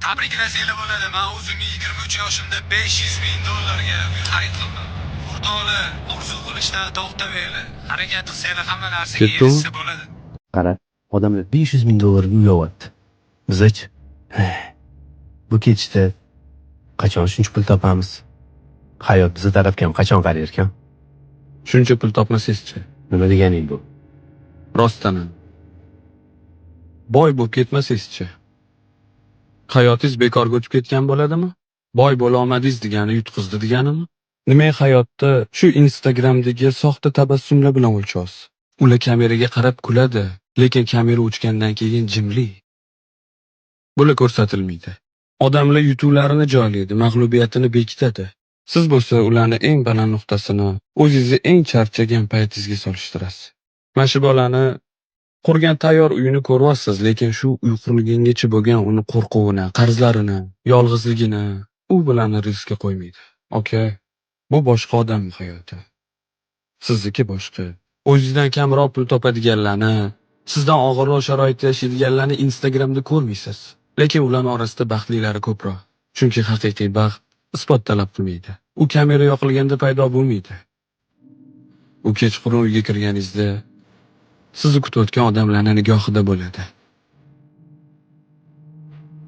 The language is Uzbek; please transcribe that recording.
Tabriklasanglar bo'ladi. Men o'zimni 23 yoshimda 500 ming dollarga uy xarid qildim. O'rtoqlar, orzu qilishdan to'xtamanglar. Harakat qilsanglar, hamma narsaga Ketdimi? Erishsa bo'ladi. Qara, odamlar 500 ming dollarga uy olyapti. Bizachi? Bu ketishda qachon shuncha pul topamiz? Hayot bizni tarafga ham qachon qarar ekan? Shuncha pul topmasangizchi? Nima deganing bu? Rostdan ham. Boy bo'lib ketmasangizchi? Hayotingiz bekorga o'tib ketgan bo'ladimi? Boy bo'la olmadingiz degani yutqizdi deganimi? Nimaga hayotda shu Instagramdagi soxta tabassumlar bilan o'lchovsiz? Ular kameraga qarab kuladi, lekin kamera o'chgandan keyin jimlik. Bular ko'rsatilmaydi. Odamlar yutuvlarini joylaydi, mag'lubiyatini bekitadi. Siz bo'lsa ularni eng baland nuqtasini o'zingizni eng charchagan paytingizga solishtirasiz. Mana shu bolani qurgan tayyor uyini ko'ryapsiz, lekin shu uy qurilgungacha bo'lgan uni qo'rquvini, qarzlarini, yolg'izligini u bilan riskka qo'ymaydi. Aka, bu boshqa odamning hayoti. Sizniki boshqa. O'zingizdan kamroq pul topadiganlarni, sizdan og'irroq sharoitda yashaydiganlarni Instagramda ko'rmaysiz. Lekin ularning orasida baxtlilari ko'proq. Chunki haqiqiy baxt isbot talab qilmaydi. U kamera yoqilganda paydo bo'lmaydi. U kechqurun uyga kirganingizda sizni kutayotgan odamlarning nigohida bo'ladi.